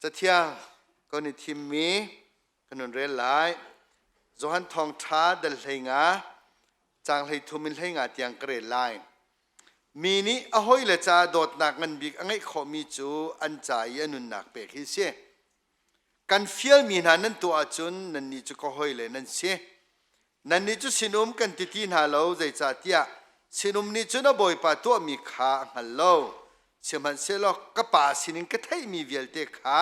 Cathiang kan i thimmi kan hun rel lai. Johan Thawngṭha dal 15, caang 33 in 15 tiang ka rel lai. Mi nih a hawile ca dawtnak ngan bik a ngeih khawhmi cu an ca i a nunnak pek hi a si. Kan fialmi hna nan tuah ahcun nannih cu ka hawile nan si. Nannih cu sinum kan ti ti hna lo, zeicahtiah sinum nih cun a bawipa tuahmi kha a hngal lo. Sihmanhsehlaw ka pa sinin ka theihmi vialte kha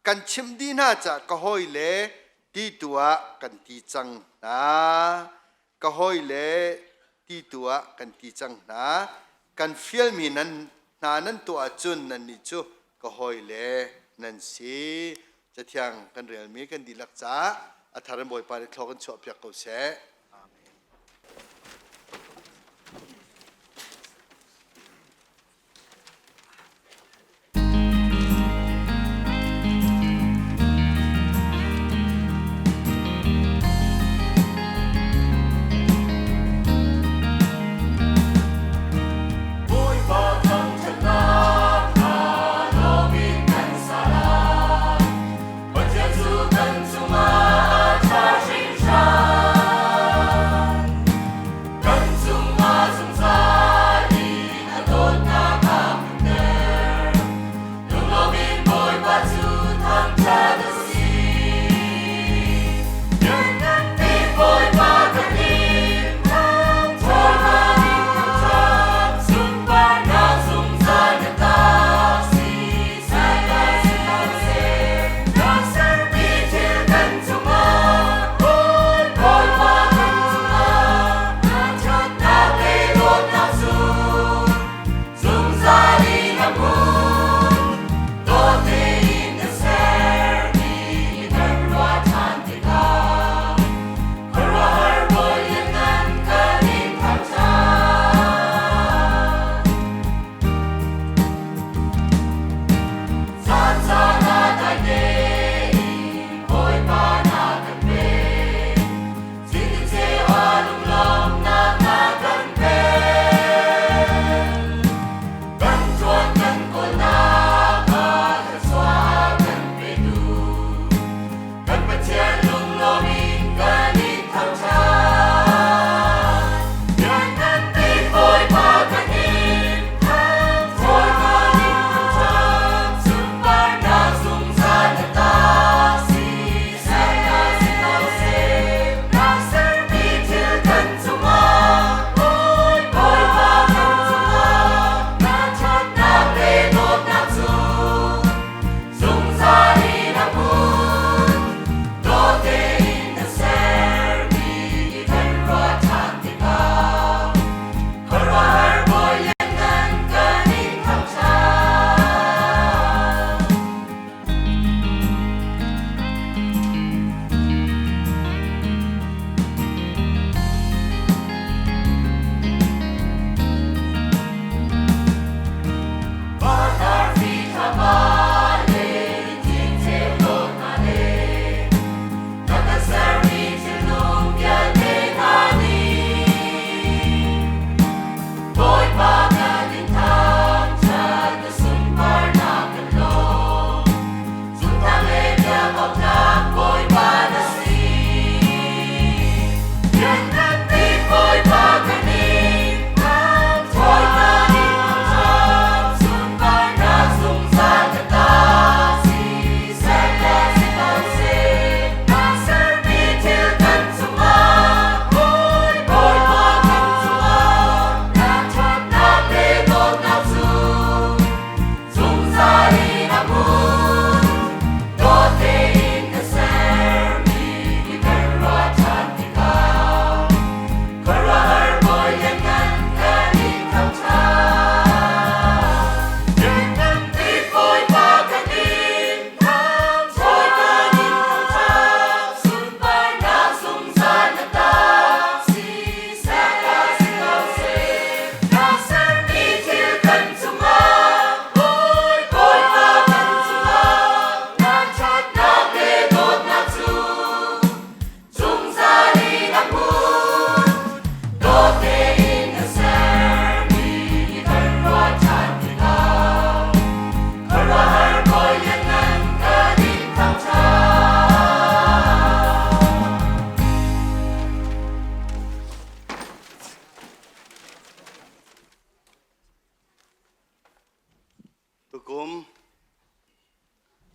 kan chimh dih hna caah ka hawile ti tu ah kan ti cang hna. Ka hawile ti tu ah kan ti cang hna. Kan fialmi nan hna nan tuah ahcun nannih cu ka hawile nan si. Cathiang kan relmi kan dihlak caah a thar in Bawipa nih thlaw kan chuahpiak ko seh. Amen. Bawipa thangṭhatnak hla lawm in kan sa lai. Pathian cu kan cungah a ṭha hringhran.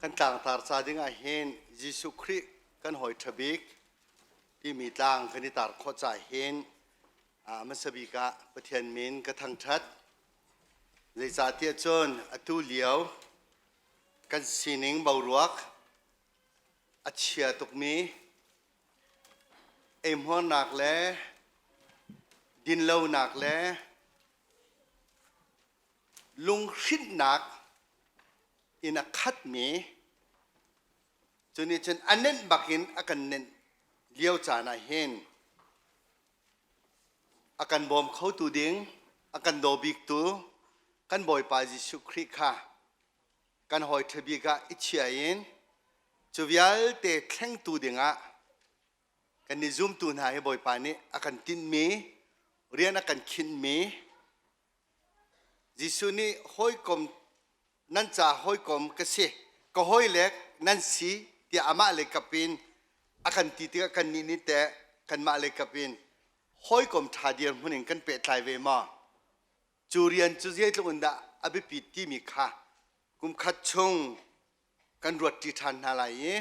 Kan tlangtar ca ding ah hin Jesuh Khrih kan hawi ṭha bik timi tlang kan i tar khawh caah hin hmasa bik ah Pathian min ka thangṭhat. Zeicahtiah cun atu lio kan sining boruak a chia tukmi eihmuarnak le dinlonak le lunghrinhnak in a khatmi cu nih cun a nenh bakin a kan nenh lio caan ah hin a kan bawm khotu ding a kan daw biktu kan Bawipa Jesuh Khrih kha kan hawi ṭha bik ah i chia in cu vialte thlengtu dingah kan i zumtu hna hi Bawipa nih a kan tinhmi rian a kan khinhmi Jesuh nih hawikom nan ca hawikom ka si, ka hawile nan si tiah amah le kap in a kan ti tikah kannih nih teh kanmah le kap in hawikom ṭha dirhmun in kan pehtlai ve maw? Cu rian cu zeitluk in dah a biapit timi kha kumkhat chung kan ruatṭi ṭhan hna lai i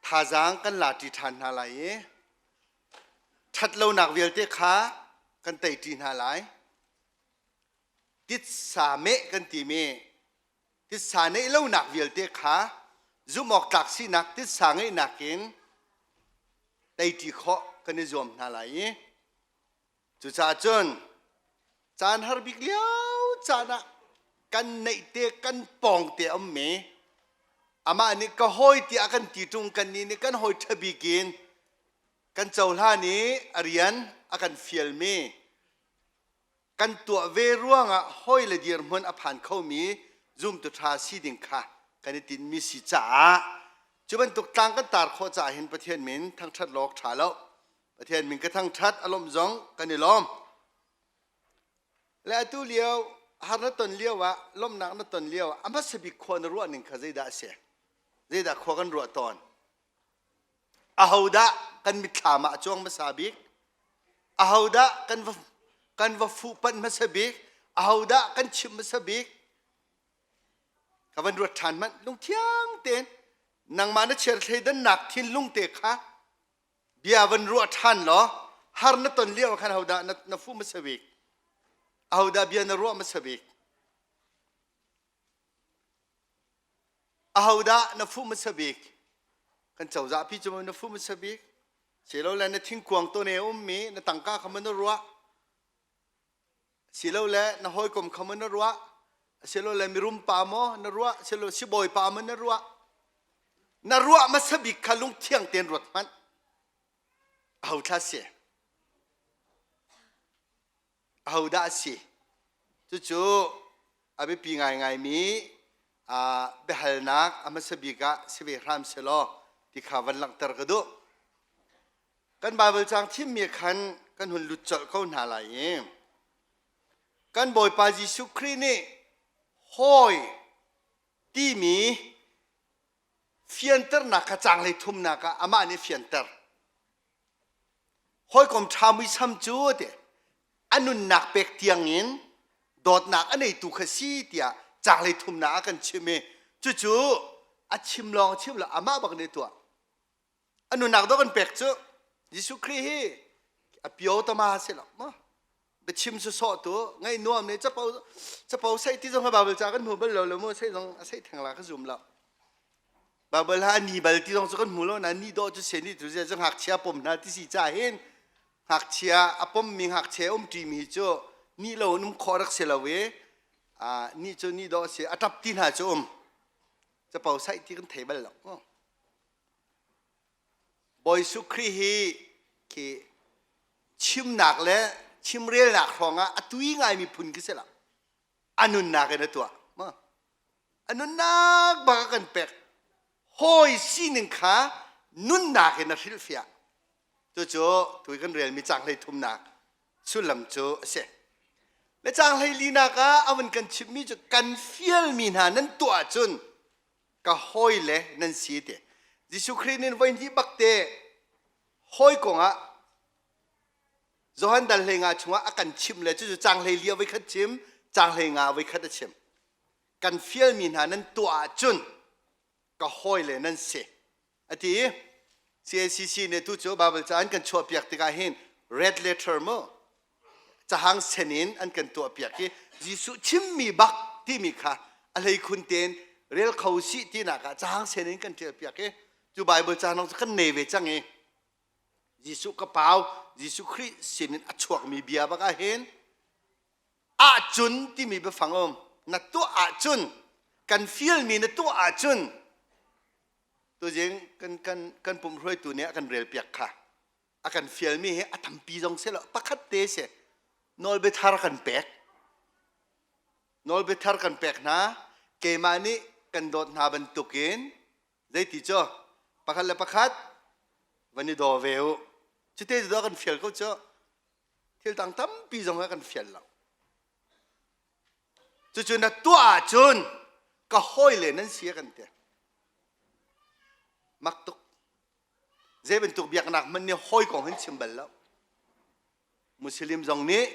thazaang kan la ṭi ṭhan hna lai i ṭhatlonak vialte kha kan tei ṭi hna lai. Titsa meh kan timi titsa neih lonak vialte kha zumh awk tlak sinak titsa ngeihnak in tei ṭi khawh kan i zuam hna lai i Cucaah cun caan har bik lio caan ah kan neih te kan pawng te a ummi amah nih ka hawi tiah a kan ti ṭung kannih nih kan hawi ṭha bik in kan cohlan i a rian a kan fialmi kan tuah ve ruangah hawi le dirhmun a phan khomi zumtu ṭha si ding kha kan i tinhmi si caah cu bantuk tlang kan tar khawh caah hin Pathian min thangṭhat lawk ṭha lo. Pathian min ka thangṭhat a lawmh zong kan i lawm. Le atu lio har na ton lio ah lawmhnak na ton lio ah a hmasa bik khua na ruah ning kha zeidah a si? Zeidah khua kan ruah tawn? Ahodah kan mitthlam ah a cuang hmasa bik? Ahodah kan va kan va fuhpanh hmasa bik? Ahodah kan chimh hmasa bik? Ka van ruat ṭhan hmanh lungthiang tein nangmah na chiar thleidannak thinlung te kha bia van ruah ṭhan law har na ton lio ah khan hodah na, na fuh hmasa bik ahodah bia na ruah hmasa bik ahodah na fuh hmasa bik kan cozah pi cu na fuh hmasa bik silole na thingkuang tawne a ummi na tangka kha maw na ruah silole na hawikom kha maw na ruah silole mirum pa maw na ruah silole sibawi pa maw na ruah na ruah hmasa bik kha lungthiang tein ruat hmanh aho thla si aho dah a si cucu a biapi ngaingaimi biahalnak a hmasa bik ah si ve hram selaw ti kha van langhter ka duh Kan Baibal caang thimmi khan kan hun lut colh ko hna lai i kan Bawipa Jesuh Khrih nih hawi timi fianternak kha caang hlei thumnak ah amah nih fianter. Hawikom ṭha muisam cu ti a nunnak pek tiangin dawtnak a neitu kha si tiah caang hlei thumnak ah kan chim i cucu a chim lawng chim lo amah bak nih tuah. A nunnak dawh kan pek cu Jesuh Khrih hi a pio tama si lo ma biachim sawsawh tu ngaih nuam ne capo capo sei ti zong Bible ca kan hmu bal lo lo mu sei zong a sei theng la ka zum lo Bible ha ni bal ti zong cu kan hmu lo na ni dawh cu se ni tu zia cu ngakchia pom hna ti si ca hin ngakchia a pom mi ngakchia um ṭi mi cu ni lo in um khawh rak si lo i ni cu ni dawh si a ṭap ti hna cu um capo sai ti kan thei bal lo Bawi Jesuh Khrih hi khi chimnak le chimrelnak hrawngah a tui ngaimi phun khi si lo. A nunnak in a tuah. A nunnak bak a kan pek. Hawi sining kha nunnak in a hrilhfiah. Cucu tui kan relmi caang hlei thumnak sullam cu a si. Le caang hlei linak ah a vun kan chimhmi cu kan fialmi hna nan tuah ahcun ka hawile nan si ti Jesuh Khrih nih voi hnih bak te hawi kongah Johan dal hlei nga chungah a kan chimh le cucu caang hlei li a voi khat chim caang hlei nga a voi khat a chim. Kan fialmi hna nan tuah ahcun ka hawile nan si. A ti i CACC nih tu cu Bible ca an kan chuahpiak tikah hin red letter mu cahang sen in an kan tuahpiak i Jesuh chimmi bak timi kha a hleikhun tein rel kho sih tinak ah cahang sen in kan ṭialpiak i cu Bible ca cu kan nei ve cang i Jesuh ka pau Jesuh Khrih sinin a chuakmi bia bak ah hin ahcun timi biafang um na tuah ahcun kan fialmi na tuah ahcun tuzing kan kan kan pum hruaitu nih a kan relpiak kha a kan fialmi hi a tampi zong si lo pakhat te si nawlbia thar kan pek nawlbia thar kan pek hna keimah nih kan dawt hna bantukin zeiti cu pakhat le pakhat van i daw ve u cute cu kan fial ko cu thil dang tampi zong a kan fial lo cucu na tuah ahcun ka hawile nan si a kan ti mak tuk Zei bantuk biaknak hmanh nih hawi kong hin chim bal lo. Muslim zong nih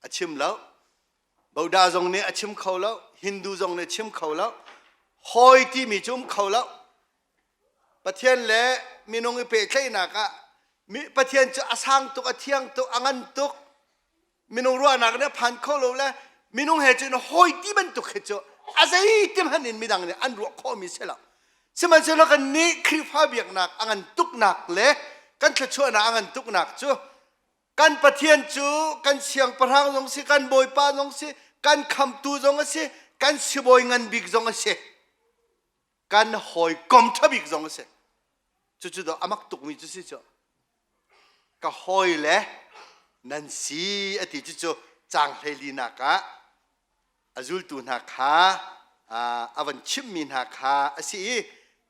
a chim lo. Buddha zong nih a chim kho lo. Hindu zong nih a chim kho lo. Hawi timi cu um kho lo. Pathian le minung i pehtlaihnak ah Pathian cu a sang tuk, a thiang tuk, a ngan tuk. Minung ruahnak nih a phan kho lo le minung he cun hawi ti bantuk he cu a zeiti hmanh in midang nih an ruah khawhmi si lo. Sihmanhsehlaw kan nih Khrihfa biaknak a ngan tuknak le kan thluachuahnak a ngan tuknak cu kan Pathian cu kan siangpahrang zong si, kan Bawipa zong si, kan khamtu zong a si, kan sibawi ngan bik zong a si, kan hawikom ṭha bik zong a si. Cucu dah a mak tukmi cu si cu. Ka hawile nan si a ti cucu caang hleilinak ah a zultu hna kha a van chimhmi hna kha a si i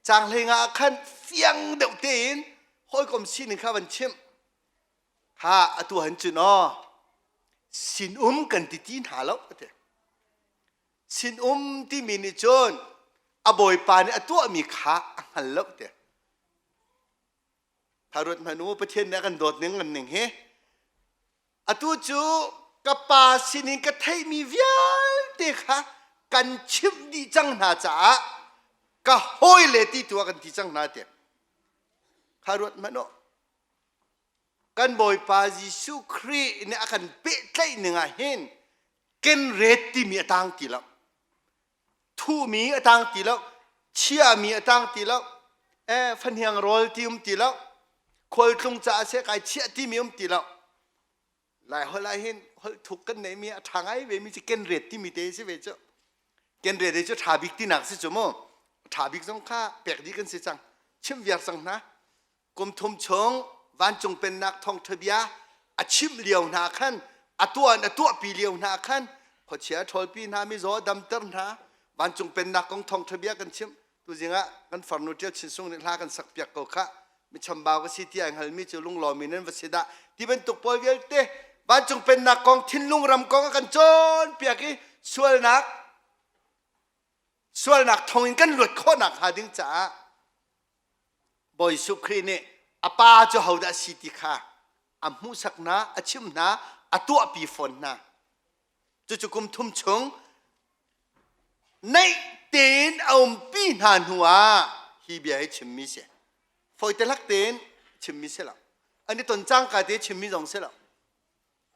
caang hleinga ah khan fiang deuh tein hawikom sining kha van chimh. Kha atu han cun aw sinum kan ti ti hna lo a ti. Sinum timi nih cun a bawipa nih a tuahmi kha a hngal lo ti. Tha ruat hmanh u Pathian nih a kan dawt ning ngan ning hi. Atu cu ka pa sinin ka theihmi vialte kha kan chimh dih cang hna caah ka hawile ti tu ah kan ti cang hna ti. Kha ruat hmanh u. Kan Bawipa Jesuh Khrih nih a kan pehtlaih ning ah hin kenret timi a tang ti lo. Thuhmi a tang ti lo, chiahmi a tang ti lo, eh, fahniang rawl ti um ti lo, khualtlung caah seh kai chiah timi um ti lo. Lai holh ah hin holh thuk kan neihmi a ṭha ngai ve mi cu kenret timi te si ve cu. Kenret cu ṭha bik tinak si cu mu. Ṭha bik zong kha pek dih kan si cang. Chim viar cang hna. Kum thum chung vancung pennak thawngṭha bia a chimh lio hna khan a tuah in a tuahpi lio hna khan khuachia ṭhawlpi hna mizaw damter hna vancung pennak kong thawngṭha bia kan chimh tuzing ah kan farnu ṭial chin sung nih hla kan sak piak ko khah mi chambau ka si ti ai hngalmi cu lunglawmi nan va si dah ti bantuk pawl vialte vancung pennak kong thinlung ram kong a kan cawnpiak i sualnak sualnak thongin kan luat khawhnak hnga ding caah Bawi Jesuh Khrih nih a pa cu hodah a si ti kha a hmuhsak hna, a chimh hna, a tuahpi fawn hna. Cucu kum thum chung naih tein a umpi hna hnu ah hi bia hi chimmi si. Fawite lak tein chimmi si lo. An i ton cangka te chimmi zong si lo.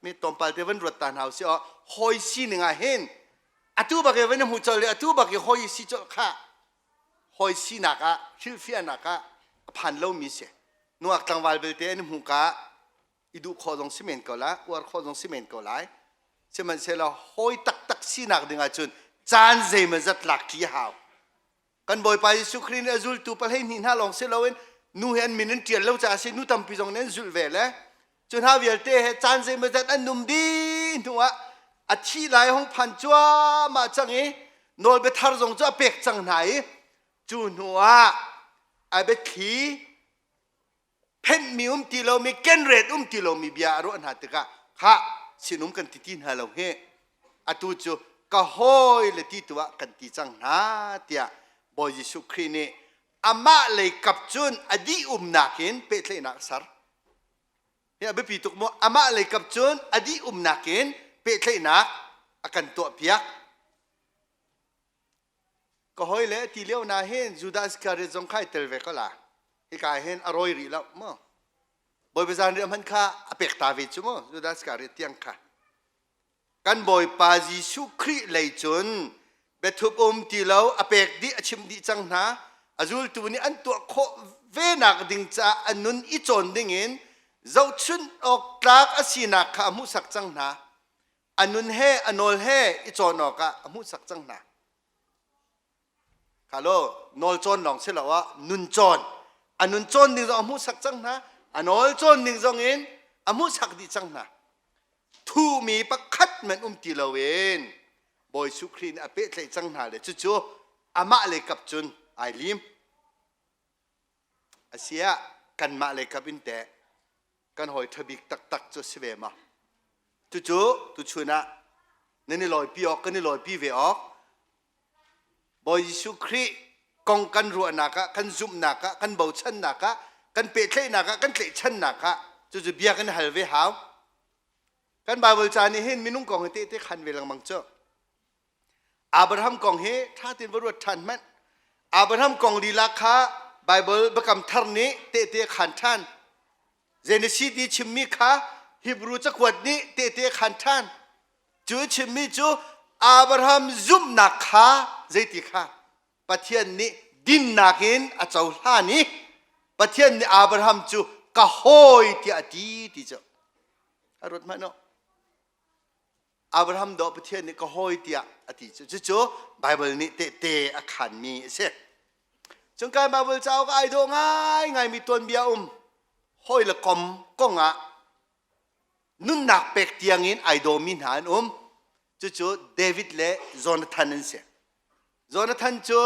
Mi tlawmpal te van ruat ta hna usih aw hawi sining ah hin atu bak i van i hmu colh i atu bak i hawi si colh kha hawi sinak ah hrilhfiahnak ah a phan lomi si nungak tlangval belte an i hmu ka i duh khawh zong si men ko la uar khawh zong si men ko lai sihmanhsehlaw hawi taktak sinak ding ahcun caan zeimawzat lak ṭi a hau Kan Bawipa Jesuh Khrih nih a zultu 12 hna lawng si loin nu hi an min an ṭial lo caah si nu tampi zong nih an zulh ve le cu hna vialte he caan zeimawzat an num dih hnuah a thih lai hung phan cuahmah cang i nawlbia thar zong cu a pek cang hna i cu hnuah a biathli phenhmi um ti lomi kenret um ti lomi bia a ruah hna tikah khah sinum kan ti ti hna lo hi atu cu ka hawi le ti tu ah kan ti cang hna tiah Bawi Jesuh Khrih nih amah lei kap cun a dih umnak in pehtlaihnak a ser. Hi a biapi tuk mu amah lei kap cun a dih umnak in pehtlaihnak a kan tuahpiak. Ka hoi le ti lio na hin Judas Iscariot zong kha ai tel ve ko la. Hika hin a rawi rih lo mu. Bawipa zan riah hmanh kha a pek ta ve cu mu Judas Iscariot tiang kha. Kan Bawipa Jesuh Khrih lei cun biathup um ti lo a pek dih a chim dih cang hna. A zultu nih an tuah khawh ve nak ding caah a nun i cawn ding in zohchunh awk tlak a sinak kha a hmuhsak cang hna. A nun he a nawl he i cawn awkah a hmuhsak cang hna. Khalo nawl cawn lawng si lo ah nun cawn a nun cawn ding zong a hmuhsak cang hna a nawl cawn ding zong in a hmuhsak dih cang hna thumi pakhat men um ti loin Bawi Jesuh Khrih nih a pehtlaih cang hna le cucu amah le kap cun ai lim asiah kanmah le kap in teh kan hawi ṭhabik taktak cu si ve ma cucu tuchun ah nan i lawipi awk kan i lawipi ve awk Bawi Jesuh Khrih kong kan ruahnak ah kan zumhnak ah kan bochannak ah kan pehtlaihnak ah kan tlaihchannak ah cucu bia kan hal ve hau kan Bible ca nih hin minung kong hi tehte khan ve lengmang cu Abraham kong hi ṭha tein va ruat ṭhan hmanh Abraham kong lila kha Bible biakam thar nih tehte khan ṭhan Genesis ti chimmi kha Hebrew cakuat nih tehte khan ṭhan Cu chimmi cu Abraham zumhnak kha zeiti kha Pathian nih dinnak in a cohlan i Pathian nih Abraham cu ka hawi tiah a ti ti cu a ruat hmanh u. Abraham dawh Pathian nih ka hawi tiah a ti cu cucu Bible nih tehte a khanmi a si. Cungkai Bible cauk ai dawh ngaingaimi tuanbia um hawi le kom kong ah nunnak pek tiangin ai dawmi hna an um cucu David le Jonathan an si Jonathan cu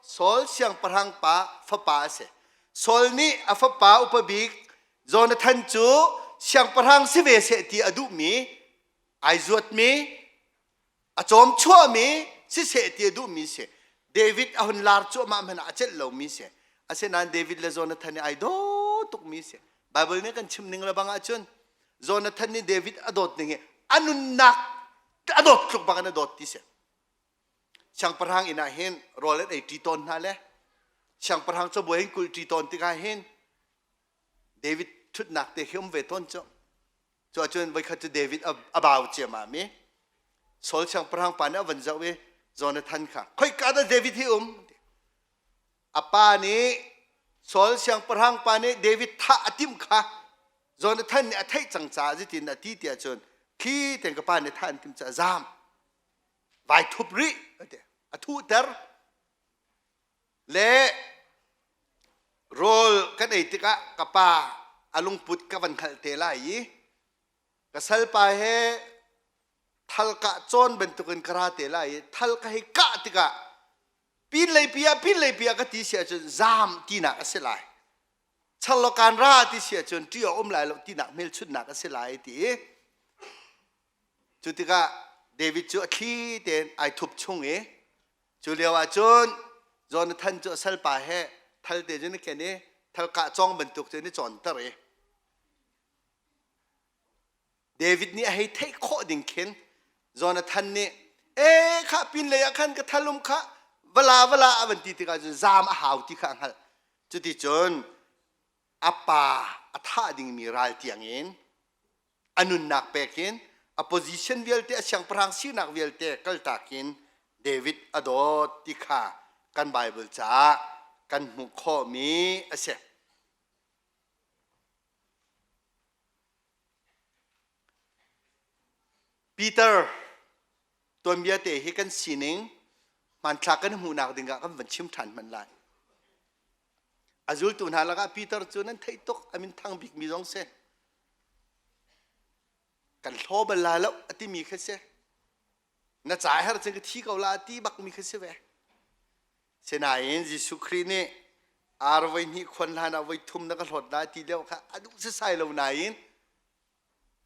Saul siangpahrang pa fapa a si Saul nih a fapa upa bik Jonathan cu siangpahrang si ve seh ti a duhmi ai zuatmi a cawm chuahmi siseh ti a duhmi si David a hun lar cuahmah hmanh ah a celh lomi si asinain David le Jonathan nih ai daw tukmi si Bible nih kan chim ning le bang ahcun Jonathan nih David a dawt ning hi a nunnak a dawt tluk bang in a dawt ti si siangpahrang inn ah hin rawl an ei ṭi tawn hna le siangpahrang cabuai in kulh ṭi tawn tikah hin David ṭhutnak te khi um ve tawn cu Cu ahcun voikhat cu David a bau ciammam i Saul siangpahrang pa nih a van zoh i Jonathan kha khoika dah David hi um a pa nih Saul siangpahrang pa nih David thah a timh kha Jonathan nih a theih cang caah zeitin a ti tiah cun khi ten ka pa nih thah an timh caah zaam vai thup rih a thuhter Le rawl kan ei tikah ka pa a lungput ka van hngalh te lai i ka salpa he thal kah cawn bantukin ka ra te lai i thal ka hei kah tikah pinlei pi ah pinlei pi ah ka ti si ahcun zaam tinak a si lai charlokan ra ti si ahcun ṭih a um lai lo tinak hmelchunhnak a si lai ti i cu tikah David cu a thli tein ai thup chung i Cu lio ah cun Jonathan cu a salpa he thal te cun a ken i thal kah cawng bantuk cun i cawnter i David nih a hei theih khawh ding khin Jonathan nih e kha pin lei ah khan ka thalum kha vala vala a van ti tikah cun zaam a hau ti kha a hngalh cuti cun a pa a thah dingmi ral tiangin a nunnak pek in a position vialte a siangpahrang sinak vialte kaltak in David a dawt ti kha kan Bible caah kan hmuh khawhmi a si. Peter tuanbia te hi kan sining hmanthlak kan hmuhnak dingah kan van chim ṭhan hmanh lai. A zultu hna lakah Peter cu nan theih tuk a min thang bikmi zong si. Kan hlaw bal la lo a timi kha si. Na ca her cun ka thi ko la a ti bakmi kha si ve. Sinain Jesuh Khrih nih ar voi hnih khuan hlan ah voi thum na ka hlawt la ti lio kha a duh sasai lo nain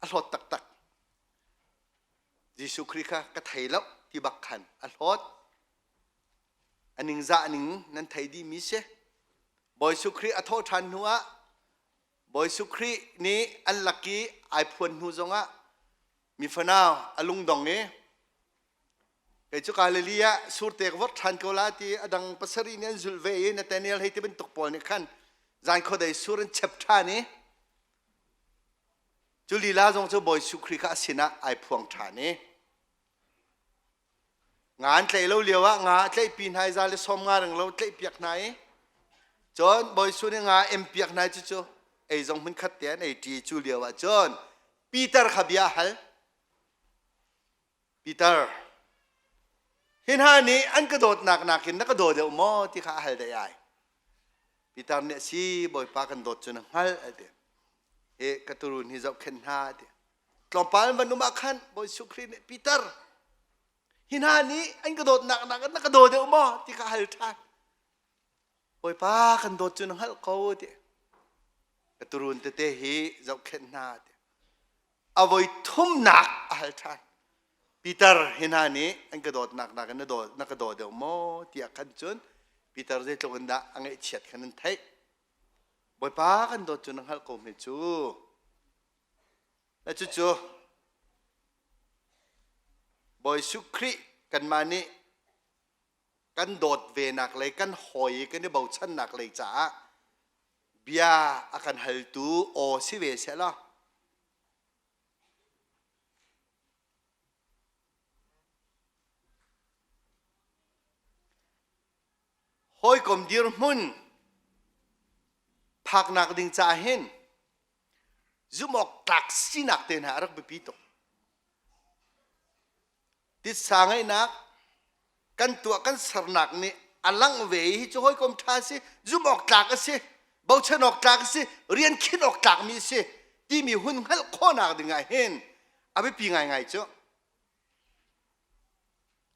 a hlawt taktak. Jesuh Khrih kha ka thei lo ti bak khan a hlawt. A ningzah ning nan thei dihmi si. Bawi Jesuh Khrih a thawh ṭhan hnu ah Bawi Jesuh Khrih nih an lak i ai phuan hnu zongah mi fanau a lungdong i Kei cu Galilee ah surte ka vok ṭhan ko la ti a dang pasarih nih an zulh ve i Nathaniel hei ti bantuk pawl nih khan zan khuadei sur an chep ṭhan i cu lila zong cu Bawi Jesuh Khrih kha a sinah ai phuang ṭhan i nga an tlaih lo lio ah nga a tlaihpi hna i za le sawm nga ring lo tlaihpiak hna i cun Bawi Jesuh nih nga a empiak hna i cucu ei zong hmunkhat te an ei ṭi cu lio ah cun Peter kha bia a hal. Peter, hi hna nih an ka dawtnak nakin na ka daw deuh maw ti kha a hal dai ai. Peter nih a si Bawipa kan dawt cu na hngalh a ti. Hi ka turun hi zohkhenh hna a ti. Tlawmpal an van um ah khan Bawi Jesuh Khrih nih Peter, hi hna nih an ka dawtnak nakin na ka daw deuh maw ti kha a hal ṭhan. Bawipa kan dawt cu na hngalh ko ti. Ka turun tete hi zohkhenh hna ti. A voi thumnak a hal ṭhan. Peter hi hna nih an ka dawtnak nakin na daw na ka daw deuh maw tiah khan cun Peter zeitluk in dah a ngaihchiat khan an theih. Bawipa kan dawt cu na hngalh ko hme cu. Le cucu Bawi Jesuh Khrih kanmah nih kan dawt venak le kan hawi i kan i bochannak lei caah bia a kan haltu aw si ve seh law hawikom dirhmun phaknak ding caah hin zumh awk tlak sinak te hna a rak biapi tuk. Titsa ngeihnak kan tuah kan sernak nih a langh ve i hi cu hawikom ṭha a si, zumh awk tlak a si, bochan awk tlak a si, rian khinh awk tlakmi a si timi hun hngalh khawhnak ding ah hin a biapi ngaingai cu.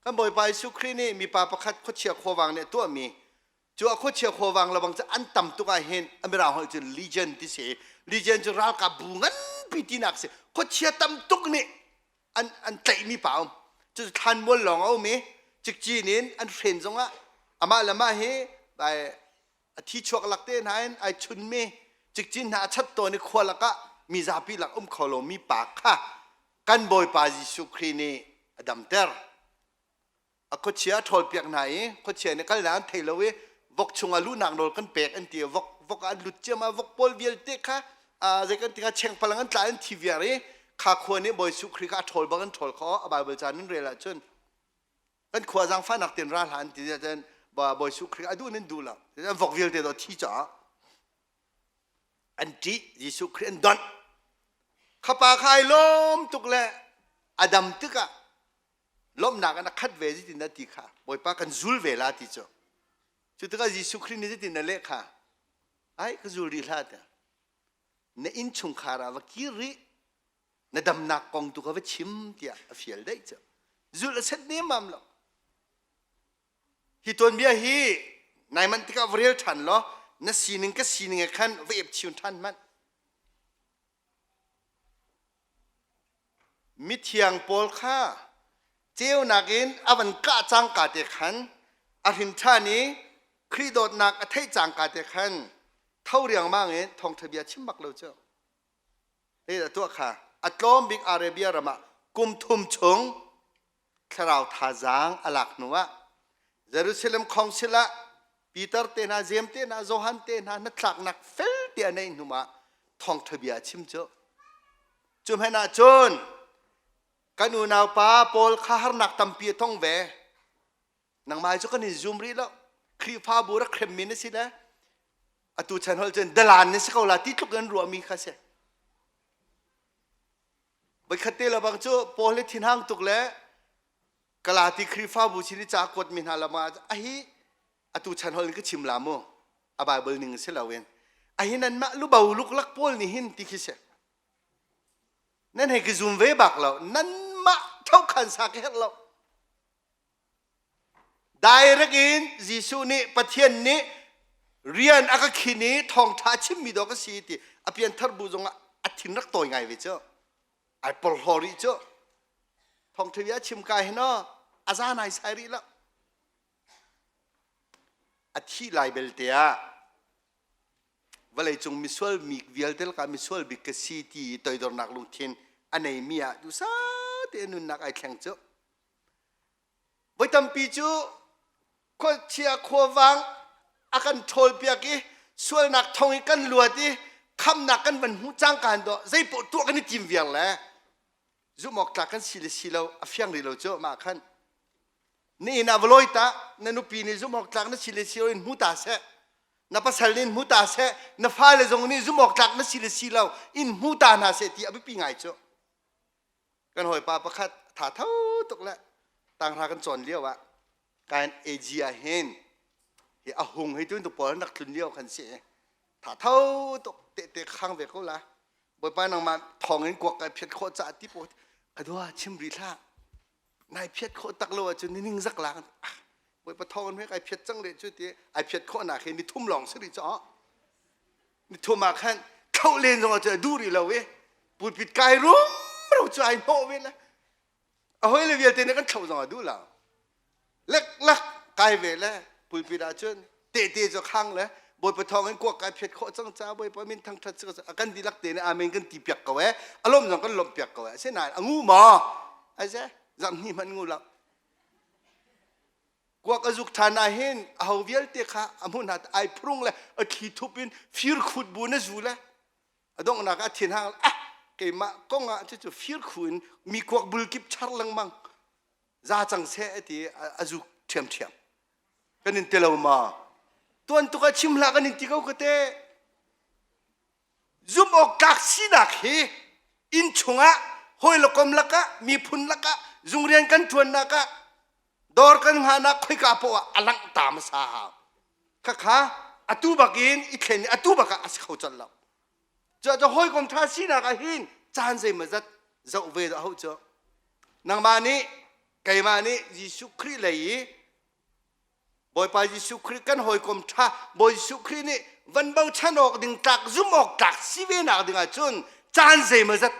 Kan Bawipa Jesuh Khrih nih mipa pakhat khuachia khuavang nih a tuahmi cu a khuachia khuavang lebang cu an tam tuk ah hin a mirang holh cun legion ti si legion cu ralkap bu nganpi tinak si khuachia tam tuk nih an an tlaihmi pa um cu thlanmual lawng a um i cikcin in an hren zongah amah le mah hi a thi chuak lak te hna in ai chunmi cikcin hna a chat tawn i khua lakah mi zapi lak um kho lomi pa kha kan Bawipa Jesuh Khrih nih a damter. A khuachia a ṭhawlpiak hna i khuachia nih kalnak an thei lo i vok chungah luhnak nawl kan pek an ti. Vok vok ah an lut ciammam. Vok pawl vialte kha zei kan ti kha chengpalang an tla an thi viar i kha khua nih Bawi Jesuh Khrih kha a ṭhawl bak an ṭhawl kho. A Baibal ca nan rel ahcun kan khua zaangfahnak tein ra hlah an ti ahcun Bawi Jesuh Khrih a duh nan duh lo. An vok vialte do thi caah an ṭih Jesuh Khrih an donh. Khapa kha ai lawm tuk le a dam tikah lawmhnak in a khat ve zeitin dah ti kha Bawipa kan zul ve la ti cu cu tikah Jesuh Khrih nih zeitin a leh kha ai ka zul rih hlah tiah na innchungkhar ah va kir rih na damnak kong tu kha va chim tiah a fial daih cu zulh a set nemam lo hi tuanbia hi nai manh tikah va rel ṭhan law na sining ka sining he khan va ep chiun ṭhan hmanh Mithiang pawl kha ceunak in a van kah cangka te khan a hrin ṭhan i Khrih dawtnak a theih cangka te khan tho riangmang in thawngṭha bia chim bak lo cu. Zeidah tuah kha a tlawm bik Arabia ram ah kum thum chung thlarau thazaang a lak hnuah Jerusalem Council ah Peter te hna, Jeim te hna, Johan te hna hnatlaknak fel te a neih hnu ah thawngṭha bia a chim cu. Cu hmanh ah cun kan unaupa Paul kha harnak tampi a tong ve. Nangmah cu kan in zum rih lo. Khrihfabu rak hremmi na si le atu chan holh cun dalan na si ko la ti tluk in ruahmi kha si. Voikhat te lebang cu Paul hi thinhang tuk le Galati Khrihfabu sin i ca kuatmi hna lam ah a hi atu chan holh in ka chim la mu a Bible ning si loin a hi nanmah lubo luklak pawl nih hin ti khi si nan hei ka zum ve bak lo nanmah thokhan sa ka herh lo Direct in Jesuh nih Pathian nih rian a ka khin i thawngṭha a chimmi dawh ka si ti a pianthar bu zongah a thin rak tawi ngai ve cu. Ai porhlaw rih cu. Thawngṭha bia chim ka hin aw a za nai sai rih lo. A thih lai belte ah vawleicung misual mi vialte lakah misual bik ka si ti i toidornak lungthin a neimi ah duhsah tein nunnak ai thleng cu. Voi tampi cu khuachia khuavang a kan ṭhawlpiak i sualnak thong i kan luat i khamnak kan van hmuh cangka dawh zeipaoh tuah kan i tim viar le zumh awk tlak kan si le si lo a fiang rih lo cu mah khan na inn ah va lawi ta na nupi nih zumh awk tlak na si le si lo in hmu ta seh na pasal nih in hmu ta seh na fale zong nih zumh awk tlak na si le si lo in hmu ta hna seh ti a biapi ngai cu kan hawipa pakhat tha tho tuk le tanghra kan cawn lio ah kan AG ah hin hi a hung hei tun tu pawl rak tlun lio khan si tha tho tuk te te khang ve ko la bawipa nangmah thong in kuak kai phiat khawh ca ti po adua chim ri hlah nai phiat khawh tak lo ahcun ni ning zak lang bawipa thong in kai phiat cang le cu ti ai phiat khawh nak hi ni thum lawng si rih caw ni thum ah khan thlo len zong ah cu duh rih lo i pulpit kai rum ro cu ai hnawh ve le a hoi le vialte nih kan thlo zong ah duh lo lek lak kai ve le pulpit ah cun tehte cu khang le bawipa thawng in kuak kai phiat khawh cang ca bawipa min thangthat si a kan dihlak te nih amen kan ti piak ko e a lawm zong kan lawmh piak ko e asinain a ngu maw ai se zam hni hmanh ngu lo kuak a zuk ṭhan ah hin a ho vialte kha a hmun hna ai phurung le a thli thup in fir khut bu na zu le a donghnak ah thin hang ah keimah kong ah cucu fir khu in mi kuak bul kip char lengmang za cang seh ti a zuk ṭhiamṭhiam kan in ti lo ma tuan tuk ah chim hlah kan in ti ko ka te Zumh awk tlak sinak hi inn chungah hawi le kom lakah miphun lakah zungrian kan ṭuannak ah dawr kan hngahnak khoika poah ah a langh ta hmasa hau. Khakha atu bakin i thlen i atu bak ah a si kho colh lo. Cuah hawikom ṭha sinak ah hin caan zeimawzat zoh ve dah hau cu. Nangmah nih keimah nih Jesuh Khrih lei i Bawipa Jesuh Khrih kan hawikom ṭha Bawi Jesuh Khrih nih van bochan awk ding tlak zumh awk tlak si ve nak ding ahcun caan zeimawzat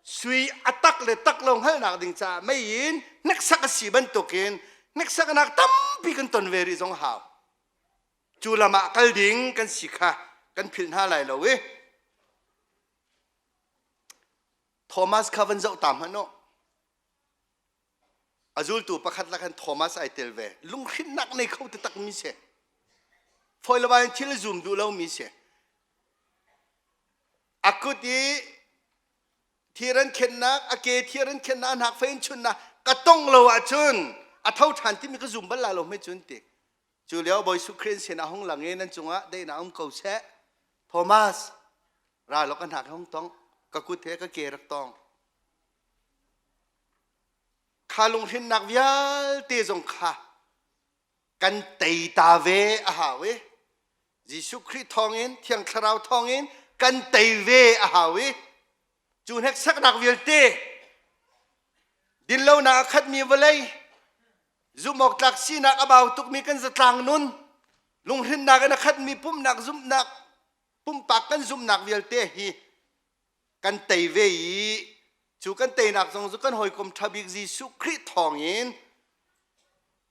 sui a tak le tak lo hngalhnak ding caah mei in hneksak a si bantukin hneksaknak tampi kan ton ve rih zong hau. Cu lam ah kal ding kan si kha kan philh hna lai lo i Thomas kha van zoh ta hmanh u. A zultu pakhat lakhan Thomas ai tel ve. Lunghrinnak nei kho taktak mi si. Fawi le in thil zum duh lomi si. A kut i thir an khennak, a ke thir an khennak, a hnak fei in chunnak ka tong lo ahcun a tho ṭhan timi ka zum bal la lo hme cun ti. Cu lio Bawi Jesuh Khrih sin ah hung lang i nan cungah daihnak um ko seh. Thomas, ra law ka hnak hung tong, ka kut he ka ke rak tong. Kha lunghrinnak vialte zong kha kan tei ta ve a hau i Jesuh Khrih thawngin Thiang Thlarau thawngin kan tei ve a hau i cu hneksaknak vialte dinlonak a khatmi vawlei zumhawktlak sinak a bau tukmi kan zatlang nun lunghrinnak in a khatmi pumnak zumhnak pumpak kan zumhnak vialte hi kan tei ve i cu kan teinak zong cu kan hawikom ṭha bik Jesuh Khrih thawngin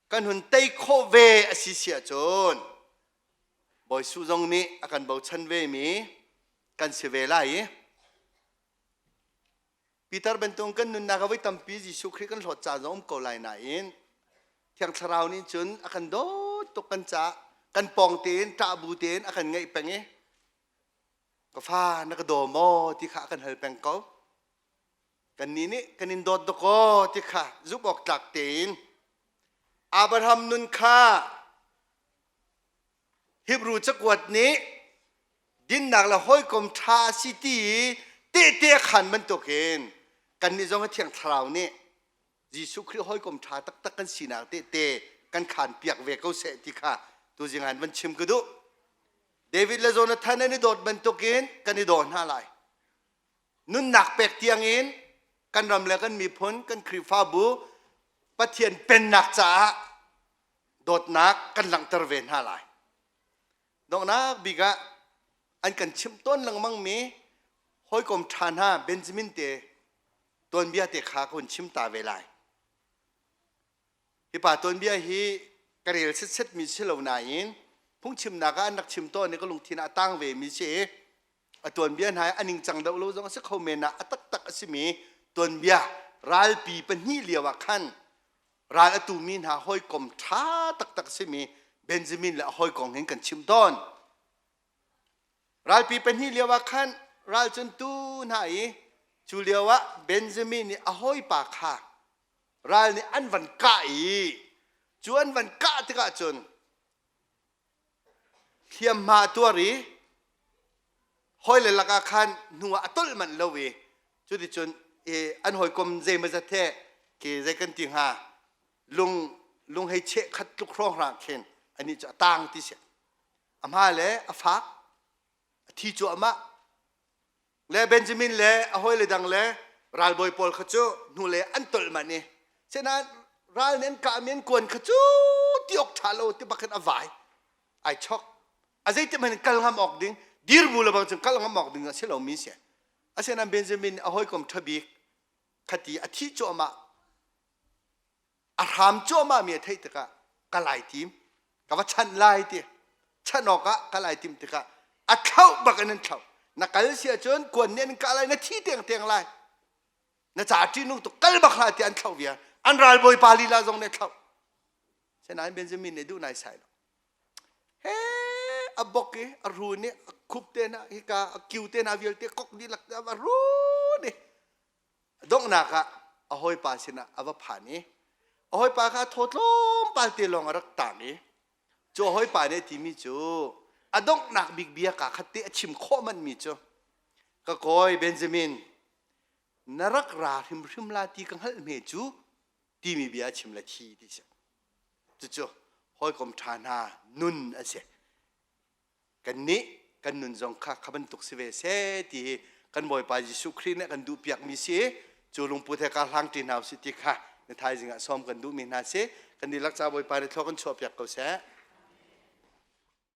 kan hun tei khawh ve a si si ahcun Bawi Suh zong nih a kan bochan ve mi kan si ve lai i Peter bantuk kan nunnak ah voi tampi Jesuh Khrih kan hlawt caan zong um ko lai nain Thiang Thlarau nih cun a kan dawt tuk kan caah kan pawng tein ṭah bu tein a kan ngaih peng i Ka fa na ka daw maw ti kha a kan hal peng ko. Kannih nih kan in dawt dakaw ti kha zumh awk tlak tein Abraham nun kha Hebrew cakuat nih dinnak le hawikom ṭha a si ti i tehte a khaan bantukin kannih zong a Thiang Thlarau nih Jesuh Khrih hawikom ṭha taktak kan sinak tehte kan khaan piak ve ko seh ti kha tuzing ah van chim ka duh. David le Jonathan an i dawt bantukin kan i daw hna lai. Nunnak pek tiangin kan ram le kan miphun, kan Khrihfabu Pathian pennak caah dawtnak kan langhter ve hna lai. Donghnak bik ah an kan chimh tawn lengmang mi hawikom ṭha hna Benjamin te tuanbia te kha ka hun chim ta ve lai. Hi pa tuanbia hi ka rel setset mi si lo nain phungchimnak ah an rak chim tawn i ka lungthin ah a tang ve mi si. A tuanbia hna a ningcang deuh lo zong a si kho men ah a taktak a simi tuanbia ralpi pahnih lio ah khan. Ral a tumi hna hawikom ṭha taktak simi Benjamin le a hawikom hin kan chim tawn. Ralpi pahnih lio ah khan ral cun tu hna i cu lio ah Benjamin nih a hawipa kha ral nih an van kah i cu an van kah tikah cun hliamhma a tuar i hawile lakah khan hnu ah a tolh manh lo i cuticun an hawikom zeimawzat he ke zei kan ti hnga lung lung hei cheh khat tluk hrawnghrang khin anih cu a tang ti si. A hma le a fak, a thi cuahmah. Le Benjamin le a hawile dang le ralbawi pawl kha cu hnulei an tolh manh i sinain ral nih an kahmi an kuan kha cu ti awk ṭha lo ti bak in a vai ai chok. A zeitik hmanh in kal ngam awk ding dir bu le bang cun kal ngam awk ding a si lomi si. Asinain Benjamin a hawikom ṭha bik khati a thih cuahmah, a hram cuahmah mi a theih tikah ka lai tim, ka va chanh lai ti chanh awkah ka lai tim tikah a thlauh bak in an thlauh. Na kal si ahcun kuan nih an kah lai, na thi tengteng lai, na ca ṭihnung tuk, kal bak hlah tiah an thlauh viar. An ralbawi pa lila zong nih a thlauh. Sinain Benjamin nih duh naisai lo. He a bok i a run i a khup te hna, hika a kiu te hna vialte kok dihlak a run i donghnak ah a hawipa sinah a va phan i a hawipa kha thaw tlawmpal te lawng a rak tang i cu a hawipa nih a timi cu a donghnak bik bia kaa khat te a chim khawh manhmi cu, "Ka kawi Benjamin, na rak ra hrimhrim la ti ka hngalh hme cu," timi bia a chim le thi ti si. Cucu hawikom ṭha hna nun a si. Kannih kan nun zong kha kha bantuk si ve seh ti hi kan Bawipa Jesuh Khrih nih kan duhpiakmi si. Cu lungput he kaa hlang ṭi hna usih ti kha na thaizing ah sawm kan duhmi hna si. Kan dihlak ca Bawipa nih thlua kan chuahpiak ko seh.